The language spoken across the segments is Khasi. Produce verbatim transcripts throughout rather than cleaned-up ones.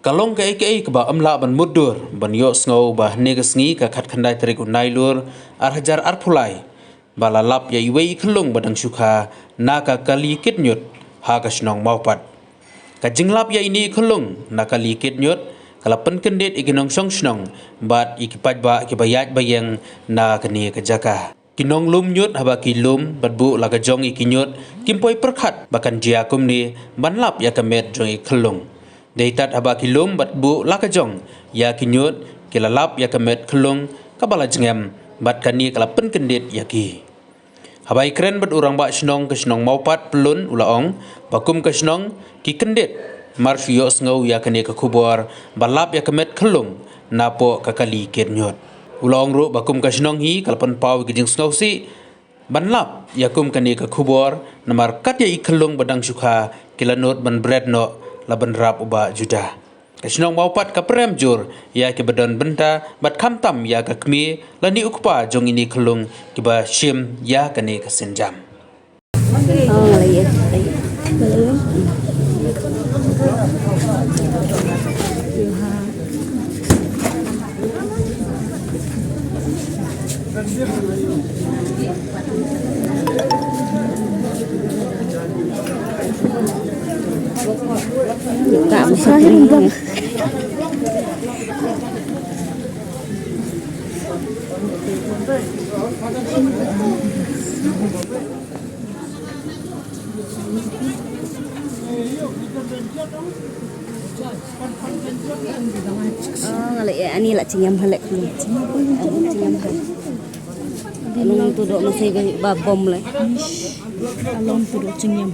Ka long kaei kaei kaba ym lah ban mutdur ban ïohsngew ba hynne ka sngi ka khatkhyndai tarik u Nailur ar hajar arphew lai ba la lap ïa iwei i khyllung ba dang shu kha na ka kali kit ñiut ha ka shnong Mawpat. Ka jinglap ïa ine i khyllung na kali kit ñiut ka la pynkyndit ïa ki nongshong shnong bad ïa ki paidbah kiba ïaid ba ïeng na kane ka jaka. Ki nonglum ñiut haba ki lum bad buh la ka jong ïa ki ñiut kim poi pyrkhat ba kan jia kumne ban lap ïa ka met jong i khyllung. Dei tat haba ki lum bad buh la ka jong ïa ki ñiut ki la lap ïa ka met khyllung kaba la jngem bad kane ka la pynkyndit ïa ki. Haba ïakren bad u rangbah shnong ka shnong Mawpat Pyllun u la ong ba kum ka shnong ki kyndit mar shu ïohsngew ïa kane ka khubor ba lap ïa ka met khyllung napoh ka kali kit ñiut. U la ong ruh ba kum ka shnong hi ka la pynpaw ïa ka jingsngewsih ban lap ïa kum kane ka khubor namar kat ïa i khyllung ba dang shu kha ki la nud ban bret noh la bynrap u Bah Judah. Ka shnong Mawpat ka pyrem jur ïa kiba don bynta bad khamtam ïa ka kmie lane u kpa jong ine i khyllung kiba shim ïa kane ka sienjam. Oh, nga leh, eh, ani la jingïam halek. Jingïam halek. Nung tu dok masih ba bom leh. Alom tu dok jingïam.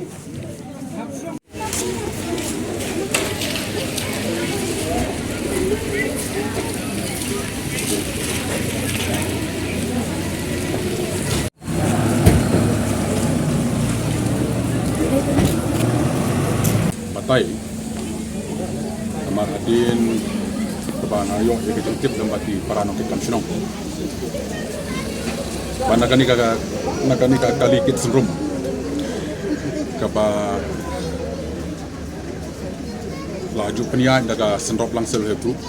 Batai. Namar hadien kaba nga ïoh ïa ka jingtip jong bad ki para nongkitkam shnong ba na kane ka, na kane ka kali kit syndrome kaba la ju pynïaid da ka Syndrop Langsel Help Group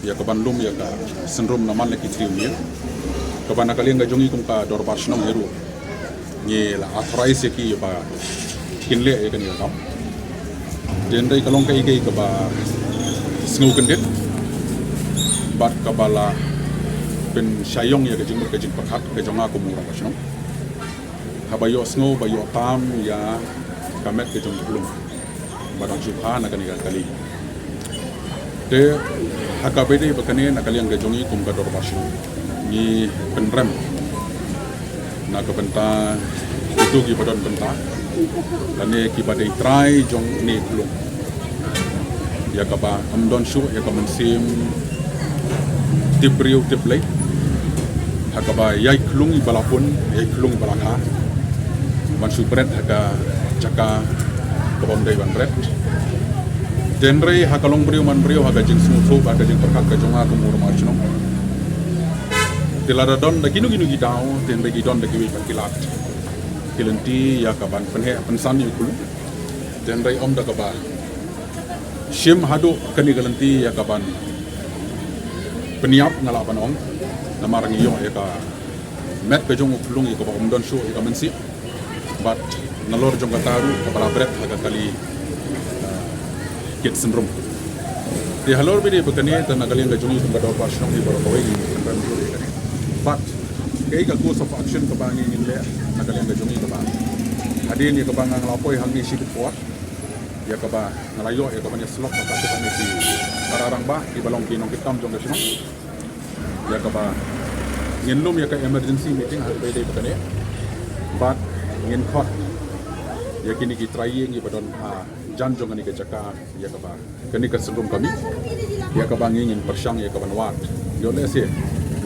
ïa kaban lum ïa ka syndrome na man la ki triew miet. Kaba na ka liang ka jong ngi kum ka dorbar shnong hi ruh ngi la authorize ïa ki ba kin leh ïa kane ka kam. Te hynrei ka long kaei kaei kaba sngewkyndit bad kaba la pynshai ïong ïa ka jingmut ka jingpyrkhat ka jong nga kum u rangbah shnong. Haba ïohsngew ba ïoh tam ïa ka met ka jong u khyllung ba dang shu kha na kane ka kali. Te ha kaba ïadei bad kane na ka liang ka jong ngi kum ka dorbar shnong ngi pynrem na ka bynta kito kiba don bynta lane kiba dei trai jong une u khyllung. Ïa kaba ym don shuh ïa ka mynsiem tip briew tip Blei. Ha kaba ïai khlung i ba la pun, ïai khlung i ba la kha ban shu bret ha ka jaka kaba ym dei ban bret. Te hynrei ha ka long briew man briew, ha ka jingsngewthuh bad ka jingpyrkhat ka jong nga kum u rangbah shnong, te lada don da kino kino ki daw, te hynrei ki don da kiwei pat ki lad ki lynti ïa kaban pynheh pynsan ïa u khyllung. Te hynrei ym da kaba shim haduh kane ka lynti ïa kaban pynïap, nga lah ban ong, namar ngi ïoh ïa ka met ka jong u khyllung ïa kaba ym don shuh ïa ka mynsiem. Bad nalor jong kata ruh kaba la bret ha ka kali, ah, kit syndrome. Te halor ba ïadei bad kane, te na ka liang ka jong ngi kum ka dorbar shnong hi baroh kawei ngi pynrem jur ïa kane. Bad kaei ka course of action kaba ngi ngin leh na ka liang ka jong ngi kaba hadien ïa kaba nga la poi hangne shibit por, ïa kaba nga la ïoh ïa kaban ïasyllok bad katto katne ki para rangbah kiba long ki nongkitkam jong ka shnong. Ïa kaba ngin lum ïa ka emergency meeting ha kaba ïadei bad kane bad ngin khot ïa kine ki trai ïing kiba don hajan jong kane ka jaka ïa kaba kane ka syndrome ka mih, ïa kaba ngi ngin pyrshang ïa kaban wad. Ïoh lehse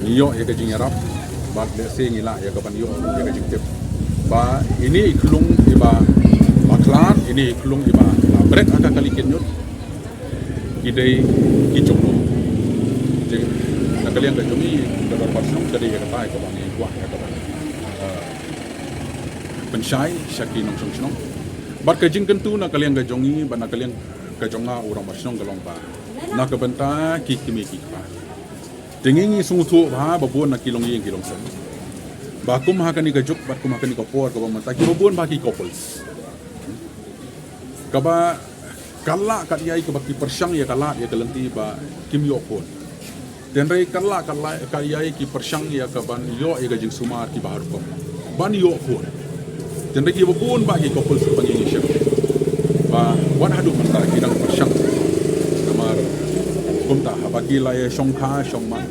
ngi ïoh ïa ka jingïarap bad lehse ngi lah ïa kaban ïoh ïa ka jingtip ba ine i khlung iba la khlad, ine i khlung iba la bret ha ka kali kit ñiut ki dei ki jong no. Te na ka liang ka jong ngi ka dorbar shnong ka dei ïa kata ïa kaba ngi kwah ïa kaban, eh, pynshai sha ki nongshong shnong. Bad ka jingkyntu na ka liang ka jong ngi bad na ka liang ka jong nga u rangbah shnong ka long ba Na ka bynta ki kmie ki kpa. Te ngi ngi sngewthuh bha ba bun na ki longïing ki longsem. Ba kum ha kane ka juk bad kum ha kane ka por kaba mynta kiba bun bha ki couples. Kaba ka lah ka ïai kaba ki pyrshang ïa ka lad ïa ka lynti ba kim ïoh khun. Te hynrei ka lah ka ïai ki pyrshang ïa ka ban ïoh ïa ka jingsumar kiba har rukom ban ïoh khun. Te hynrei kiba bun bha ki couples kiba ngi ngi shem ba wat haduh mynta ki dang pyrshang. Namar kumta haba ki la ïa shongkha shongman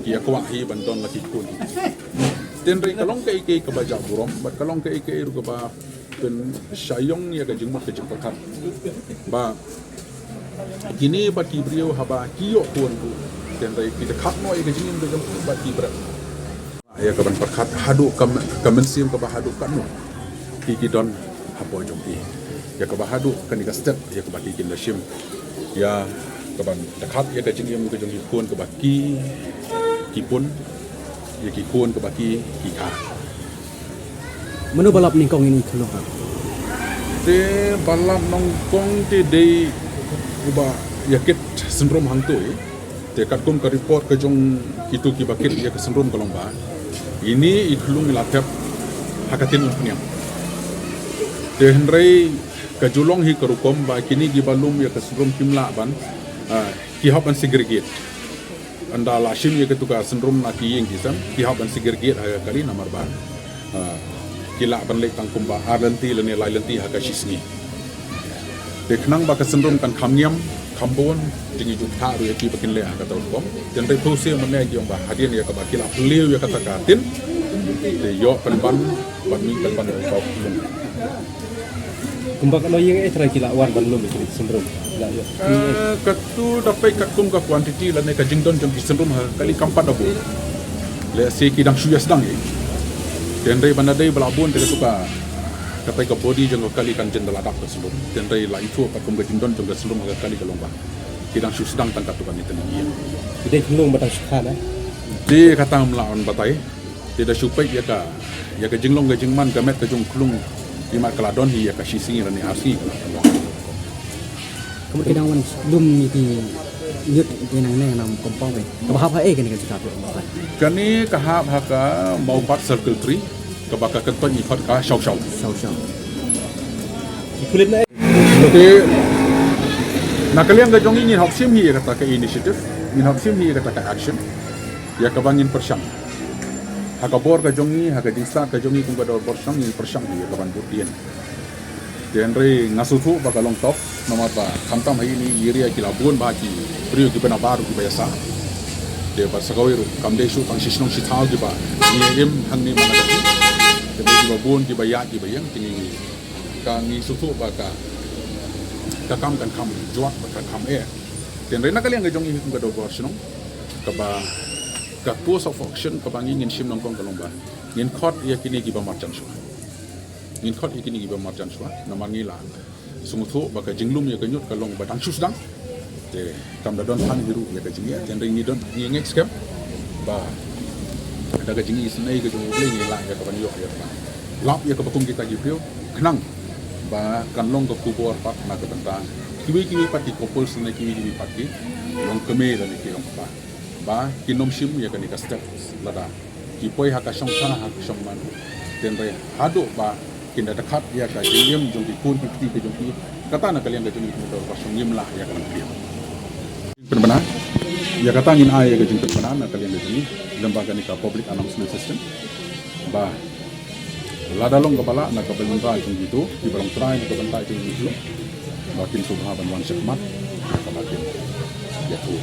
ki ïa kwah hi ban don la ki khun. Te hynrei ka long kaei kaei kaba jah burom bad ka long kaei kaei ruh kaba pynshai ïong ïa ka jingmut ka jingpyrkhat. Ba kine bad ki briew haba ki ïoh khun ruh, te hynrei ki dkhot noh ïa ka jingim ka jong ki bad ki bret. Ïa ka ban pyrkhat haduh ka, ka mynsiem kaba haduh katno ki ki don hapoh jong ki. Ïa kaba haduh kane ka step ïa kaba ki kin da shim. Ïa ka ban dkhot ïa ka jingim ka jong ki khun kaba ki ki pun ïa ki khun kaba ki ki kha. Mano ba lap nyngkong ïa ini i khyllung ha? Te ba lap nyngkong te dei uba ïa kit syndrome hangto. Te katkum ka report ka jong kito kiba kit ïa ka syndrome ka long ba ini i khyllung i la thep ha ka tin Umphniang. Te hynrei ka ju long hi ka rukom ba kine kiba lum ïa ka syndrome kim lah ban, ah, ki hap ban segregate. Ynda la shim ïa katu ka syndrome na ki ïing ki sem, ki hap ban segregate ha ka kali namar ba, ah, ki lah ban leit tang kumba ar lynti lane lai lynti ha ka shi sngi. Te khnang ba ka syndrome kan kham niam kham bun, te ngi ju ktah ruh ïa ki ba kin leh ha kata ka rukom. Te hynrei pynban mynne ki ong ba hadien ïa kaba ki la phylliew ïa kata ka tin, te ïoh pynban ban mih pynban ruh ka u khyllung. Kumba katno ïing eh trai ki la wan ban lum ïa kine ki syndrome? La ïoh. Eh, katu da peit katkum ka quantity lane ka jingdon jong ki syndrome ha ka kali kam pat da bun. Lehse ki dang shu ïa sdang ïa. Te hynrei ban da dei ba la bun te katu ka, katai ka body jong ka kali kan jin da la dap ka syndrome. Te hynrei la ithuh katkum ka jingdon jong ka syndrome ha ka kali ka long ba ki dang shu sdang tang katu kane tang ïa. Ki dei khyllung ba dang shu kha na? Te kata ngam lah ban batai. Te da shu peit ïa ka, ïa ka jinglong ka jingman ka met ka jong u khyllung, imat ka la don hi ïa ka shi sngi lane ar sngi ka la don. Ka mut ki dang wan lum ïa ki ñiut ki nangne na compound eh. Kaba hap ha eh kane ka jaka phi ong ba. Kane ka hap ha ka Mawpat Circle Three, kaba ka kyntoit ngi khot ka Shaw Shaw. Shaw Shaw. Ki pulit na eh. Te na ka liang ka jong ngi ngin hap shim hi ïa kata ka initiative, ngin hap shim hi ïa kata ka action. Ïa kaba ngin pyrshang. Ha ka bor ka jong ngi, ha ka jingstad ka jong ngi kum ka dorbar shnong ngin pyrshang ïa ka ban bud dien. Te hynrei nga sngewthuh ba ka long tough, namar ba khamtam ha ine i area ki la bun bha ki briew kiba nabar kiba ïasah. Te bad sa kawei ruh kam dei shuh tang shi shnong shi thaw kiba ngi im hangne man la ka. Te kiba bun kiba ïaid kiba ïeng te ngi ka ngi sngewthuh ba ka ka kam kan kham jwat bad kan kham eh. Te hynrei na ka liang ka jong ngi kum ka dorbar shnong kaba ka course of action kaba ngi ngin shim nyngkong ka long ba ngin khot ïa kine kiba marjan shuwa. Ngin khot ïa kine kiba marjan shuwa namar ngi la sngewthuh ba ka jinglum ïa ka ñiut ka long ba dang shu sdang. Te kam da don tang hi ruh ïa ka jingïa, te hynrei ngi don ngi ngeit skhem ba da ka jingisynei ka jong U Blei ngi lah ïa ka ban ïoh ïa ka ban lap ïa kaba kum kita ki briew khnang ba kan long ka khubor pat na ka bynta kiwei kiwei pat ki couples ne kiwei kiwei pat ki longkmie lane ki longkpa ba kin ym shim ïa kane ka step lada ki poi ha ka shongkha ha ka shongman. Te hynrei haduh ba kin da dkhot ïa ka jingim jong ki khun ki kti ka jong ki, kata na ka liang ka jong ngi kum ka dorbar shnong ngim lah ïa ka ban pynïap. Pynbna ïa kata ngin ai ïa ka jingpynbna na ka liang ka jong ngi lem bad kane ka public announcement system. Ba lada long kaba lah na ka bynta jong kito kiba long trai na ka bynta jong ngi, ba kin sngewbha ban wan shakhmat kaba kin ïathuh.